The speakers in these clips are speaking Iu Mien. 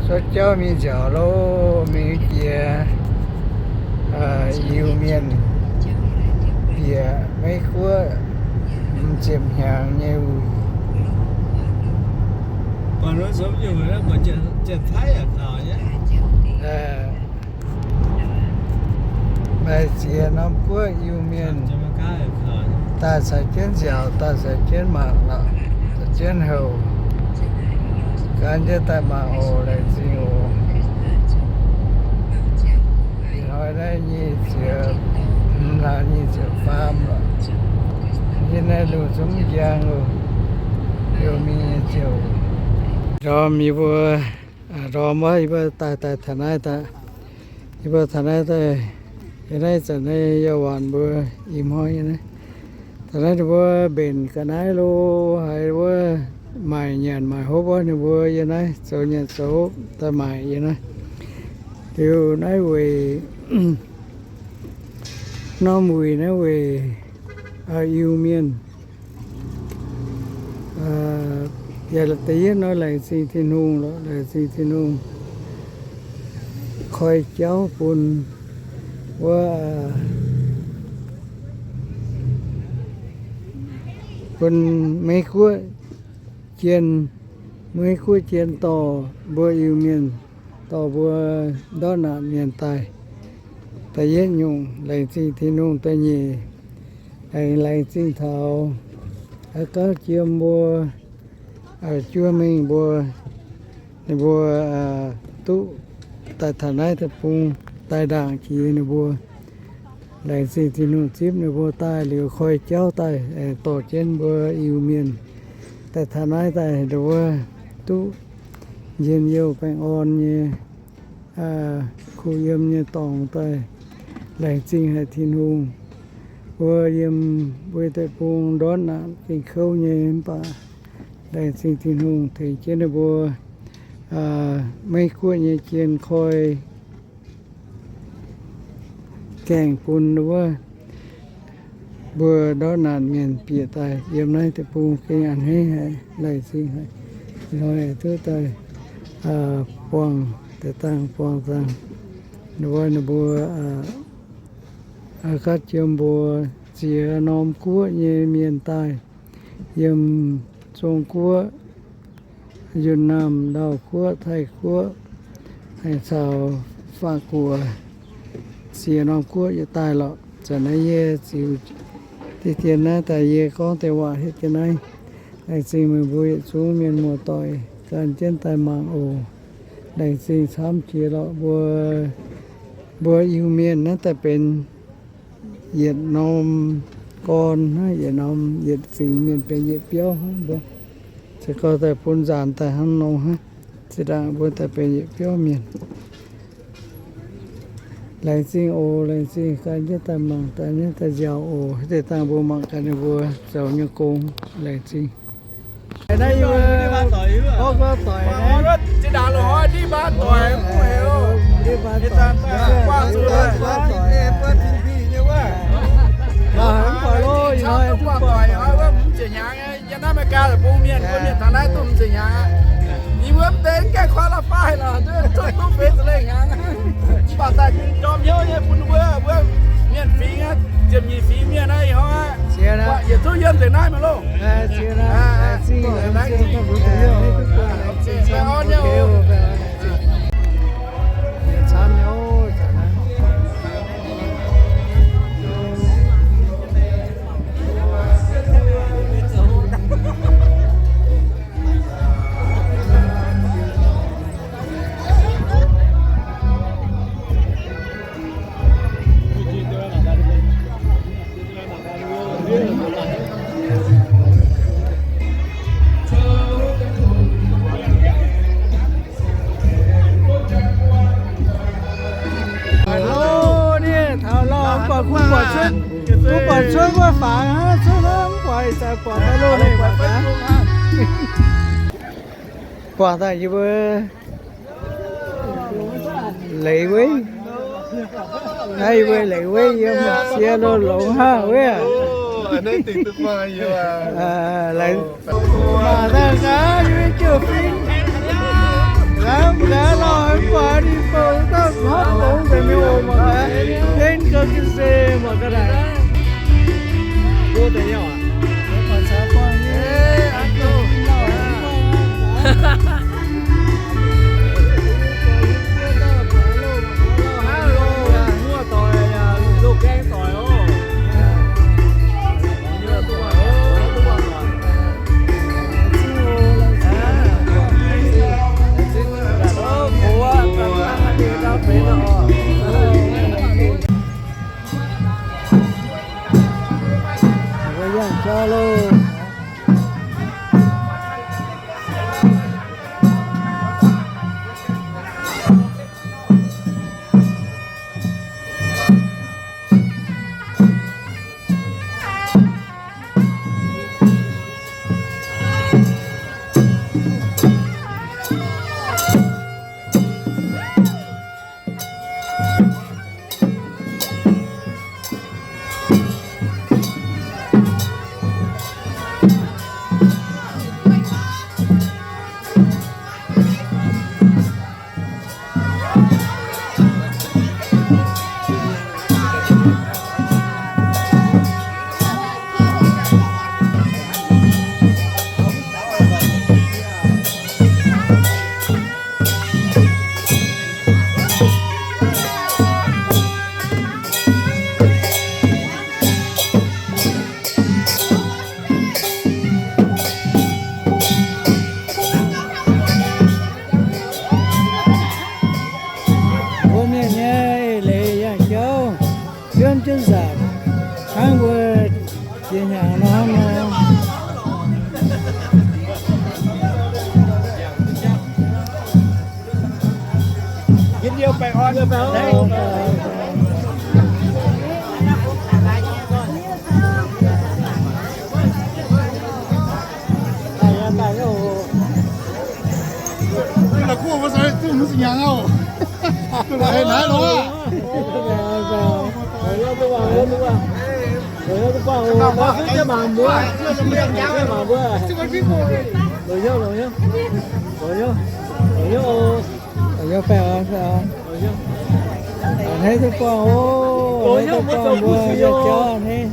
Cuotv jauv mingh nziaauc loh, mingh jiex Iu-Mienh bieqc Meiv Guoqv m'ziepc hnyangx nyei wuic. Maaih ziex norm guoqv Iu-Mienh daaih caux jienv nziaauc, daaih caux jienv mangc lorqc, caux jienv houc. Gan jienv daaih mangc oc, laengz zingh oc. Ih hnoi naaiv nyic ziepc hmz hlaax nyic ziepc faam lorqc. Yie naaiv lungh zungv njang oc, liouh mingh nyei ziouc. Ndorm yie mbuo, ndorm wuov yie mbuo daaih, daaih taux naaiv daaih. Yie mbuo taux naaiv daaih, yie naaiv zanc naaiv yie waanc mbuo i hmuangv nyei naaiv. Taux naaiv ninh mbuo mbenc ga'naaiv lo, haiz wuov maaic nyanc maaic hopv wuov, ninh mbuo yie naaiv zoux nyanc zoux hopv daaih maaic yie naaiv. Liuz naaiv weic norm wuic naaiv weic Iu-Mienh yaac da'yietv nor laengz zingh Tin-Hungh lorqc, laengz zingh Tin-Hungh koi jauv bun wuov, bun Meiv Guoqv jien, Meiv Guoqv jien dorh mbuo Iu-Mienh, dorh mbuo ndortv naanc mienh daaih. Da'yietv nyungc laengz zingh Tin-Hungh. Da'nyeic, aengx laengz zingh taux gauv jiem mbuo, juov mengh mbuo, ninh mbuo duqv daaih taux naaiv deic-bung daaih ndaangc jiex ninh mbuo. Laengz zingh Tin-Hungh zipv ninh mbuo daaih liuz koi jauv daaih, dorh jienv mbuo Iu-Mienh daaih taux naaiv daaih, ninh mbuo duqv njien-youh baengh orn nyei, kuh yiem nyei dorngx daaih. Laengz zingh haic Tin-Hungh. Mbuo yiem mbuo deic-bung ndortv naanc gengh kouv nyei, mv baac laengz zingh Tin-Hungh tengx jienv ninh mbuo Meiv Guoqv nyei jien koi gaengh bun wuov mbuo ndortv naanc mienh bieqc daaih yiem naaiv deic-bung gengh a'hneiv haic, laengz zingh haic. Ih hnoi duqv daaih buangh deix dangh buangh dangh, ninh mbuo, ninh mbuo gauv jiem mbuo ziex norm guoqv nyei mienh daaih, yiem Zong Guoqv, Yunh Naamh, Laauh Guoqv, Taiv Guoqv, caux Faam Guoqv, ziex norm guoqv yietc daaih lorqc. Zanc naaiv yie ziux diqv dien naaiv daaih yie gorngv deix waac hietv jienv naaiv. Laengz zingh meih mbuo yietc zungv mienh muoz-doic gan jienv daaih mangc oc. Laengz zingh camv jiex lorqc. Mbuo, mbuo Iu-Mienh naaiv daaih benx yietc norm gorn hnangv, yietc norm, yietc fingx mienh benx yietc biauv hnangv. Mbuo se gorx daaih bun nzaanx daaih hnangv nor hnangv, zinh ndaangc mbuo daaih benx yietc biauv mienh. Laengz zingh oc, laengz zingh gan jienv daaih mangc, gan jienv daaih nziaauc oc. Deix dangh mbuo mangc gaax ninh mbuo zoux nyei gong. Laengz zingh. Naaiv yie mbuo gorngv doic naaiv, zinh ndaangc loz-hnoi ndiev mbaanx doic, mv heuc, ndiev mbaanx doic, guangc zuqc doic, mv baac mv baac lo, ih hnoi mv baac doic, hnoi wuov hmz ziepc hnyangx, yiem naaiv America deic-bung mienh, mbuo mienh taux naaiv duqv hmz ziepc hnyangx aqv. Yie mbuo mv deix gaengh kuaaiv la'faav haic lorqc, duqv duqv feix ziepc lengh hnyangx. Mv baac daaih jorm hnyouv nyei bun mbuo, mbuo mienh fingx aqv, ziepc nyeic fingx mienh naaiv ih hnoi aqv, yietc zungv yiem nzengc naaiv mingh loh. Lo, ninh taux lauh mv baac kuv buatc cuotv, kuv buatc cuotv wuov fangx hnangv, cuotv hnangv mv baac ih zanc buatc daaih loh, ninh buatc daaih, buatc daaih yie mbuo Leiz Weiv. Naaiv yie mbuo Leiz Weiv yiem siex lo longx hnangv weiv aac. Maaih daaih nqa'haav yie mbuo jiu-fingx, nqa'haav nqa'haav Mbuo mienh nyei eix leiz yangh jauv, juonv jienv nzaangc, hnangv mbuo jiex hnyangx nor hnangv nor. Hneiv duqv buangh oc, hneiv duqv buangh mbuo yangh jauv hneiv.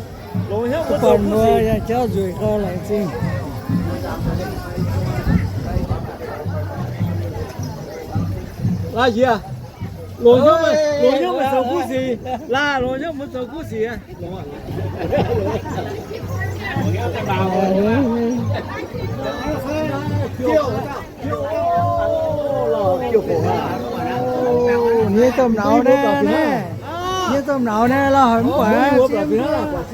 Duqv buangh mbuo yangh jauv nzueic gau laengz zingh. Laaix yie, longc hnyouv, longc hnyouv mbuo zoux kuv sic. Laaix longc hnyouv mbuo zoux kuv sic. Nyei domh nauz naaiv, nyei domh nauz naaiv, lauh haic mv buatc.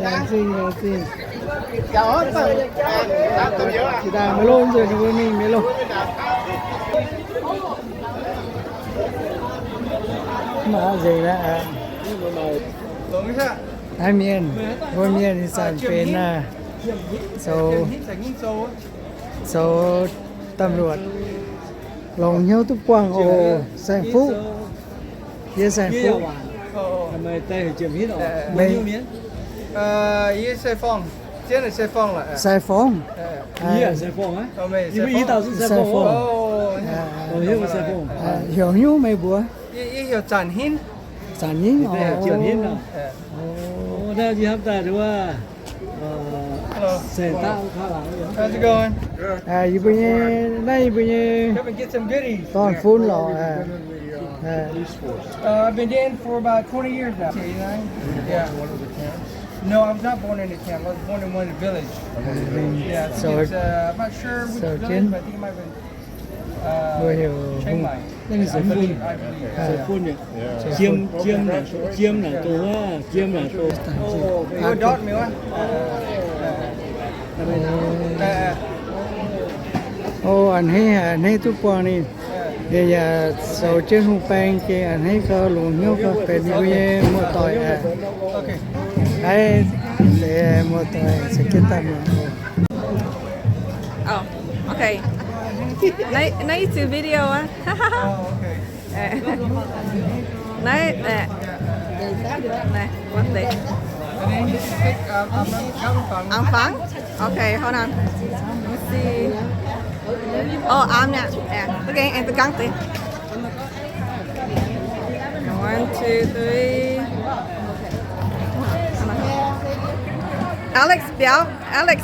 Laengz zingh, laengz zingh. Jiex daaih maiv longc nzunc ninh mbuo mingh maiv longc. Mv baac nzengc aqv. Naaiv mienh, mbuo mienh ih zanc benx zoux, zoux ตำรวจ longc hnyouv duqv buangh oc. Saeng-fuqv, yie saeng-fuqv. Meih, yie saeng-fongv. Saeng-fongv. Saeng-fongv. Heuc hnyouv meih mbuo? Zanc Hinv. Zanc Hinv oc. Yie mbuo nyei, naaiv yie mbuo nyei dorn-fun lorqc. I've been dating for about twenty years now. Yeah. No, I was not born in a camp. I was born in one of the village. Yeah, I think it's, uh, I'm not sure which village, but I think it might have been, uh, Chiang Mai. I believe, I believe. Yeah. Jiem, jiem naaic, jiem naaic dongh wuov, jiem naaic dongh. Oh, you adopt me, what? Uh, uh, uh. O, a'hneiv, a'hneiv duqv buangh ninh. Yaac, yaac zoux jienv hungh baeng jiex, a'hneiv gauh longx hnyouv gauh benx mbuo nyei muoz-doic aqv. Aqv, muoz-doic se jienv daaih muoz. Oh, okay. Naaiv, naaiv YouTube video aqv. Naaiv, naaiv, what the? Aengx Fangx? Okay, hold on. Let me see. Oh, aengx naaiv, okay, aengx da'gangv deix. One, two, three. Alex biaux, Alex.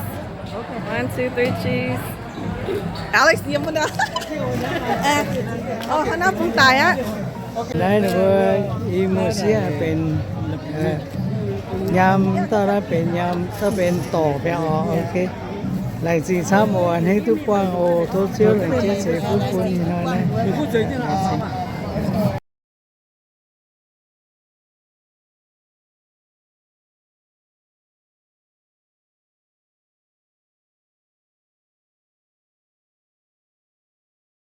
One, two, three, cheese. Alex yiem wuov ndau. O, hnangv naaiv bung daic aqv. Naaiv ninh mbuo i muoz-sieqv benx nyaam, dauh naaiv benx nyaam, dauh benx dorc biaux oc. Ok. Laengz zingh camv oc, a'hneiv duqv buangh oc. Tov Ziouv laengz jienv ceix fuqv bun ih hnoi naaiv.